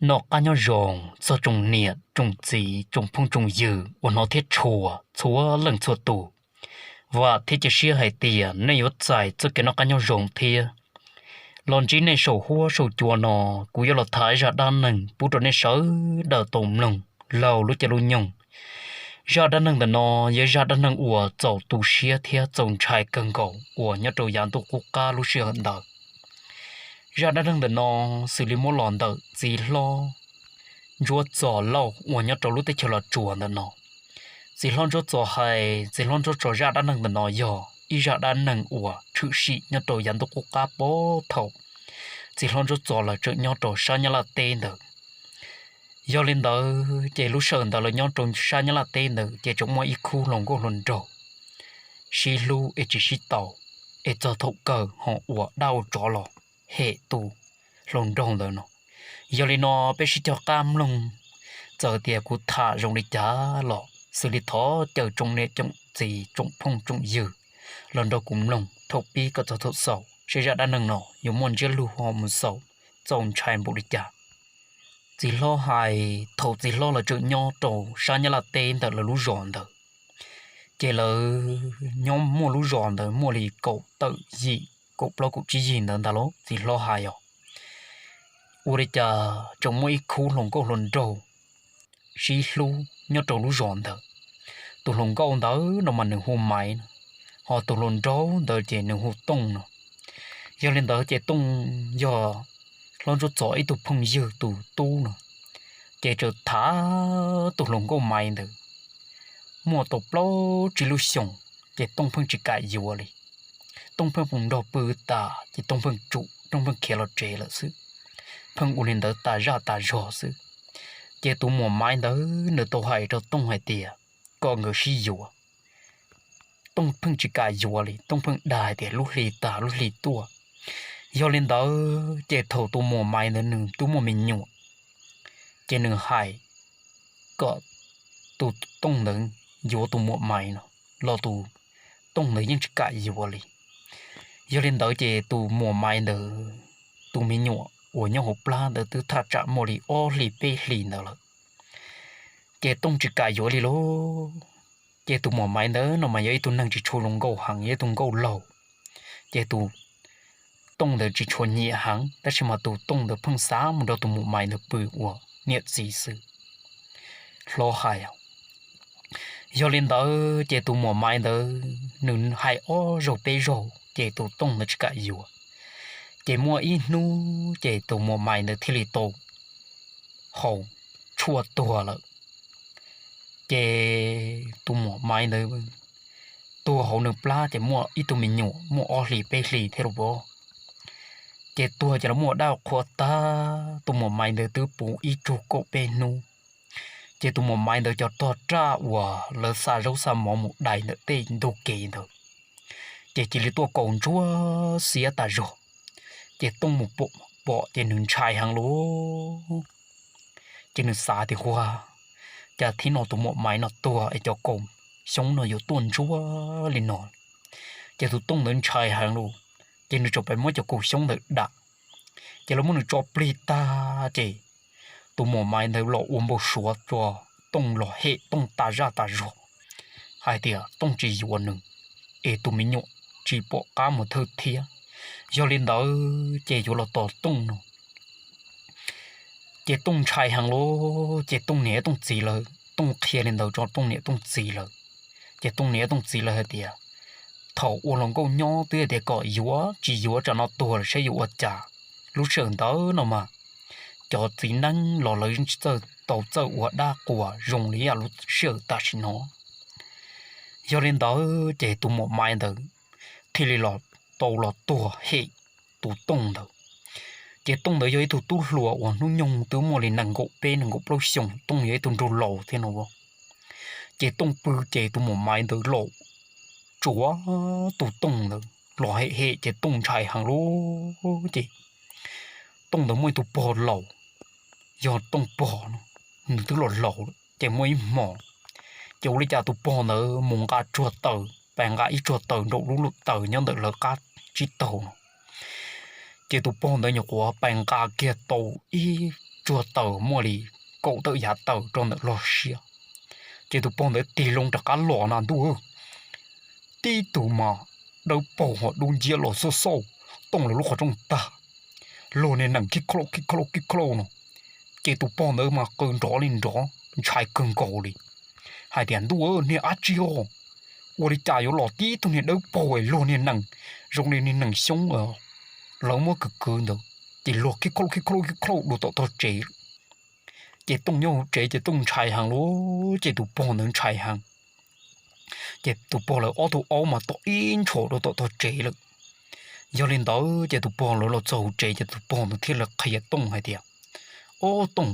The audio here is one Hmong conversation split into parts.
Noj qab nyob zoo txog tsoom niam tsoom txiv tsoom phooj tsoom ywg uas hnov thiab tshua txhua leej txhua tus. Vam thiab cia siab hais tias nej yuav txais txoj kev noj qab nyob zoo thiab. Los ntsib nej saum huab saum cua no, kuv yuav los tham zaj dab neeg pub rau nej sawv daws tau mloog laug lub caij lub nyoog. Zaj dab neeg ntawm no yog zaj dab neeg uas txaus tu siab thiab txaus ntshai kawg nkaus uas nyob rau yav ntuj qub qab lub sij hawm ntawd. Zaj dab neeg ntawm no xws li muab los ntawm txiv hlob Ntsuab Txos Lauj uas nyob rau lub teb chaws Los Tsuas ntawm no. Txiv hlob Ntsuab Txos hais, txiv hlob Ntsuab Txos zaj dab neeg ntawm no yog ib zaj dab neeg uas tshwm sim nyob rau yav ntuj qub qab puag thaum txiv hlob Ntsuab Txos lawv tseem nyob rau sab Nyab Laj teb ntawd. Yog li ntawd ces lub sij hawm ntawd lawv nyob rau sab Nyab Laj teb ntawd ces tseem muaj ib khub hluas nkauj hluas nraug sib hlub es tsis sib tau, es txog thaum kawg ho ua dab ua tsov los hem tus hluas nraug ntawd no. Yog li no peb sib cog qab mloog, txawm tias kuv tham zoo li cas los xws li thov caw tsoom niam tsoom txiv tsoom phooj tsoom ywg los nrog kuv mloog thaum pib kom txog thaum xaus seb zaj dab neeg no yuav muaj ntsiab lus ho mus xaus txaus ntshai npaum li cas. Txiv hlob hais thaum txiv hlob lawv tseem nyob rau sab Nyab Laj teb ntawm lawv lub zos ntawd, ces lawv nyob muaj lub zos ntawd muaj li kaum tawm yim kaum plaub kaum tsib yig ntawd ntag lauj. Txiv hlob hais os, ua li cas tseem muaj ib khub hluas nkauj hluas nraug sib hlub nyob rau lub zos ntawd. Tus hluas nkauj ntawd no mas nws hu Maiv no, ho tus hluas nraug ntawd ces nws hu Tooj no. Yog li ntawd ces Tooj yog hlob Ntsuab Txos ib tug phooj ywg tus tub no, ces txawm tham tus hluas nkauj Maiv ntawd muaj tau plaub tsib lub xyoos, ces Tooj pheej tsis kam yuav li. Tooj pheej mus nrog pw tas ces Tooj pheej tsum, Tooj pheej khiav los tsev lawm xwb. Pheej ua li ntawd tas zaj tas zog xwb. Ces tus muam Maiv ntawd nws tau hais rau Tooj hais tias kom nkawd sib yuav. Tooj pheej tsis kam yuav li, Tooj pheej dag hais tias lub hli tas lub hli tuaj. Yog li ntawd ces thaum tus muam Maiv ntawd nws twb muaj me nyuam, ces nws hais kom tus Tooj ntawd yuav tus muam Maiv no, los tus Tooj ntawd yeej tsis kam yuav li. Yog li ntawd ces tus muam Maiv ntawd tus me nyuam uas nyob hauv plab ntawd twb thaj tsam muaj li ob hlis peb hlis ntawd lawm, ces Tooj tsis kam yuav li lauj. Ces tus muam Maiv ntawd no mas yog ib tug neeg tsis tshua zoo nkauj heev, yog ib tug nkauj laug, ces tus Tooj ntawd tsis tshua nyiam heev, tab sis mas tus Tooj ntawd pheej xav mus nrog tus muam Maiv ntawd pw ua niam txiv xwb. Hlob hais, yog li ntawd ces tus muam Maiv ntawd nws hais ob zaug peb zaug ces tus Tooj ntawd tsis kam yuav. Ces muaj ib hnub ces tus muam Maiv ntawd thiaj li tau haus tshuaj tuag lawm. Ces tus muam Maiv ntawd tuag hauv nws plab ces muaj ib tug me nyuam muaj ob hlis peb hlis thiab los. Ces tuag ces lawv muab ua dab qhuas tag, tus muam Maiv ntawd twb puv ib tsug kaum peb hnub. Ces tus muam Maiv ntawd cov rog raj uas lawv xa zaub xa mov mus dai ntawm tej ntug kev ntawd, ces cia li tuaj kaus ntsuab xiab tas zog. Ces Tooj mus pom ces nws ntshai heev lauj. Ces nws xav tias, ua cas thib no tus muam Maiv no tuag es cov kaus xyoob no yuav tuaj ntsuab li no. Ces tus Tooj ntawd ntshai heev lauj, ces nws txawm pais muab cov kaus xyoob ntawd dam. Ces lawv muab nws tso plig tag ces tus muam Maiv ntawd los ua npau suav rau Tooj, los hem Tooj tas zaj tas zog hais tias Tooj tsis yuav nws, es tus me nyuam tsis pom qab mus thawj thiab. Yog li ntawd ces yuav los tos Tooj no. Ces Tooj ntshai heev lauj, ces Tooj niam Tooj txiv lawv, Tooj qhia li ntawd rau Tooj niam Tooj txiv lawv. Ces Tooj niam Tooj txiv lawv hais tias, thaum ua hluas nkauj nyob twb hais tias kom yuav, tsis yuav tsam no tuag lawm saib yuav ua cas. Lub sij hawm ntawd no mas cov txiv neeb los lawv tsis txawj tau txawj ua dab quas zoo li yam lub sij hawm tam sim no. Yog li ntawd ces tus muam Maiv ntawd thiaj li los tau los tuag hem tus Tooj ntawd. Ces Tooj ntawd yog ib tug tub hluas uas hnub nyoog twb muaj li nees nkaum peb nees nkaum plaub xyoos, Tooj yog ib tug nraug laus thiab no. Ces Tooj pw ces tus muam Maiv ntawd los tsuav tus Tooj ntawd los hem hem ces Tooj ntshai heev lauj. Ces Tooj ntawd muaj ib tug pog laus, yog Tooj pog no, nws twb los laus lawm ces muaj ib hmos, ces ua li cas tus pog ntawd mus nqa tsuag taws, pais nqa ib tsuag taws nraum lub luj taws nyob ntawm lawv qab tsib taug no. Ces tus pog ntawd nyuam qhuav pais nqa kiag tau ib tsuag taws muaj li kaum tawm yav taws rau ntawm log siab. Ces tus pog ntawd tig loo rov qab los na ntuj, tib tug mas dawb paug ho dub nciab los xauj xauj Tooj lawv lub qhov rooj tag, luag niag nees khib khlauj khib khlauj khib khlauj no. Ces tus pog ntawd mas qw nrov li nrov ntshai kawg nkaus li hais tias, Ntuj, niag dab tsi os, ua li cas yuav los tib tug niag dawb paug luag niag nees zoo li niag nees xyoob lawv muab kwv kwv ntawd, ces luag khib khlauj khib khlauj khib khlauj dua tom tog tsev. Ces Tooj nyob hauv tsev ces Tooj ntshai heev lauj, ces tus pog ntawd ntshai heev. Ces tus pog lawv ob tug aub mas tom ib ntshua rau tom tog tsev lawm. Yog li ntawd ces tus pog lawv los txog hauv tsev ces tus pog ntawd thiaj li qhia Tooj hais tias, Ob Tooj,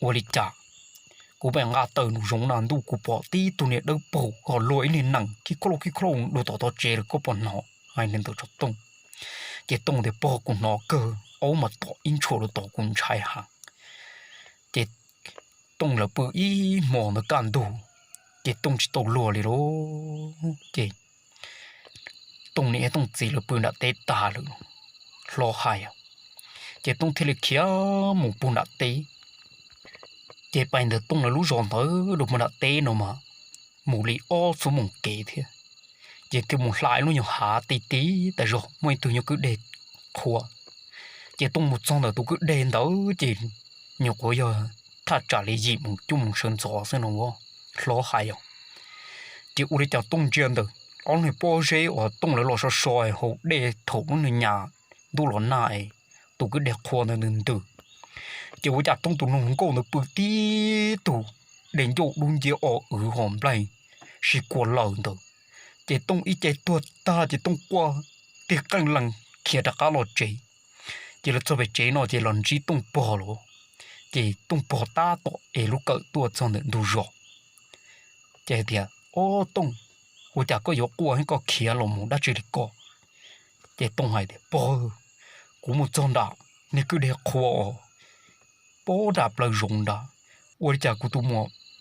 ua li cas kuv pem nqa taws num zoov na ntuj, kuv pom tib tug niag dawb paug ho luag ib niag nees khib khlauj khib khlauj dua tom tog tsev lawm, koj puas hnov? Hais li ntawd rau Tooj. Ces Tooj tias, Pog, kuv hnov kawg, aub mas tom ib ntshua rau tod, kuv ntshai heev. Ces Tooj lawv pw ib hmo ntawd kaj ntug, ces Tooj tsis tau luag li lauj. Ces Tooj niam Tooj txiv lawv pw nram teb tag lawm, hlob hais os. Ces Tooj thiaj li khiav mus pug nram teb. Ces pais ntawm Tooj lawv lub zos ntawd rau pug nram teb no mas mus li ob xuab moos kev thiab. Ces thiaj mus hla ib lub nyuag hav ti ti tas zog muaj ib tug nyuag kwj deg qhua. Ces Tooj mus txog ntawm tus kwj deg ntawd ces nyuam qhuav yog thaj tsam li yim moos cuaj moos sawv ntxov xwb no, hlob hais os. Ces ua li cas Tooj ntsia ntawm ob lub niag pob zeb uas Tooj lawv los so so hauv dej thaum lub niag nyas ntuj los nag es tus kwj deg qhua ntawd ntws ntws. Ces ua cas Tooj tus hluas nkauj ntawd pw tib tug de ncauj dub nciab o wv ho nplaig sib kua lawm ntawd. Ces Tooj ib ce tuag tag ces Tooj quaj tig qeej lees khiav rov qab los tsev. Ces los txog pem tsev no ces los ntsib Tooj pog lawm. Ces Tooj pog tab tom ev lub kawm tuaj txog ntawm ntug zos. Ces hais tias, Ob Tooj, ua cas koj yuav quaj thiab koj khiav los mus dab tsi li ko? Ces Tooj hais tias, Pog, kuv mus txog nram niag kwj deg qhua os, pob nram plaws zoov nrad, ua li cas kuv tus,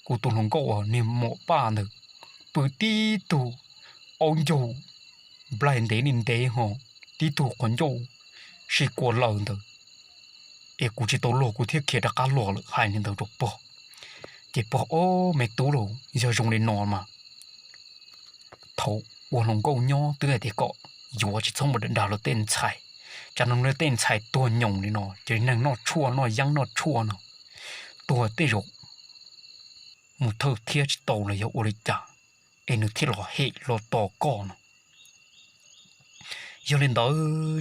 kuv tus hluas nkauj uas niag mom paj ntawd pw tib tug aub ncaug nplaig ntev li ntev ho tib tug qhov ncauj sib kua lawm ntawd, es kuv tsis tau luag kuv thiaj khiav rov qab los lawm. Hais li ntawd rau pog. Ces pog, Ob, me tub lauj, yog zoo li no mas thaum ua hluas nkauj nyob twb hais tias kom yuav tsis txhob mus dag dag luag tej ntxhais. Tsam no luag tej ntxhais tuag nyoos li no ces neeg noj tshuaj noj yeeb noj tshuaj no tuag tej zaum mus thawj thiab tsis tau los yog ua li cas es nws thiaj los hem los tos koj no. Yog li ntawd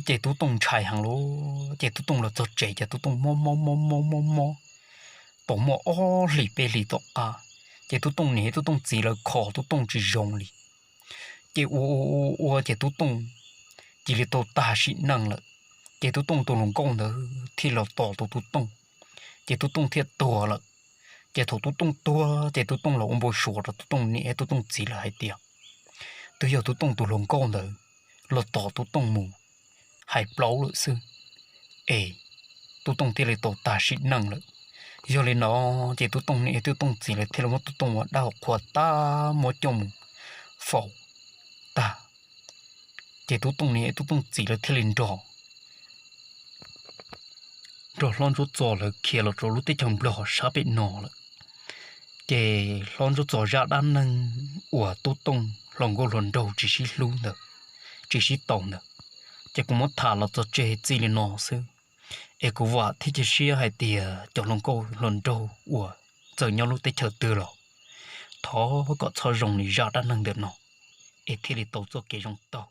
ces Tub Tooj ntshai heev lawm, ces Tub Tooj los txog tsev ces Tub Tooj mob mob mob mob mob mob tau muaj ob hlis peb hlis tom qab, ces Tub Tooj niam Tub Tooj txiv lawv kho Tub Tooj tsis zoo li. Ces ua ua ua ces Tub Tooj cia li tau tag sim neej lawm. Ces Tub Tooj tus hluas nkauj ntawd thiaj los tos tau Tub Tooj, ces Tub Tooj thiaj tuag lawm. Ces thaum Tub Tooj tuag ces Tub Tooj los ua npau suav rau Tub Tooj niam Tub Tooj txiv lawv hais tias twb yog Tub Tooj tus hluas nkauj ntawd los tos Tub Tooj mus hais plaub lawm xwb, es Tub Tooj thiaj li tau tag sim neej lawm. Yog li no ces Tub Tooj niam Tub Tooj txiv lawv thiaj li muab Tub Tooj ua dab hauv qhua tag muab coj mus faus tag. Ces Tub Tooj niam Tub Tooj txiv lawv thiaj li nrog nrog hlob Ntsuab Txos lawv khiav los rau lub teb chaws Nplog sab pem no lawm. Ces hlob Ntsuab Txos zaj dab neeg uas Tub Tooj hluas nkauj hluas nraug tsis sib hlub ntawd, tsis sib tau ntawd, ces kuv muab tham los txog tseg txij li no xwb. Es kuv vam thiab cia siab hais tias cov hluas nkauj hluas nraug uas txawm nyob lub teb chaws twg los thov kom txhob zoo li zaj dab neeg ntawm no, es thiaj li tau txoj kev zoo taug.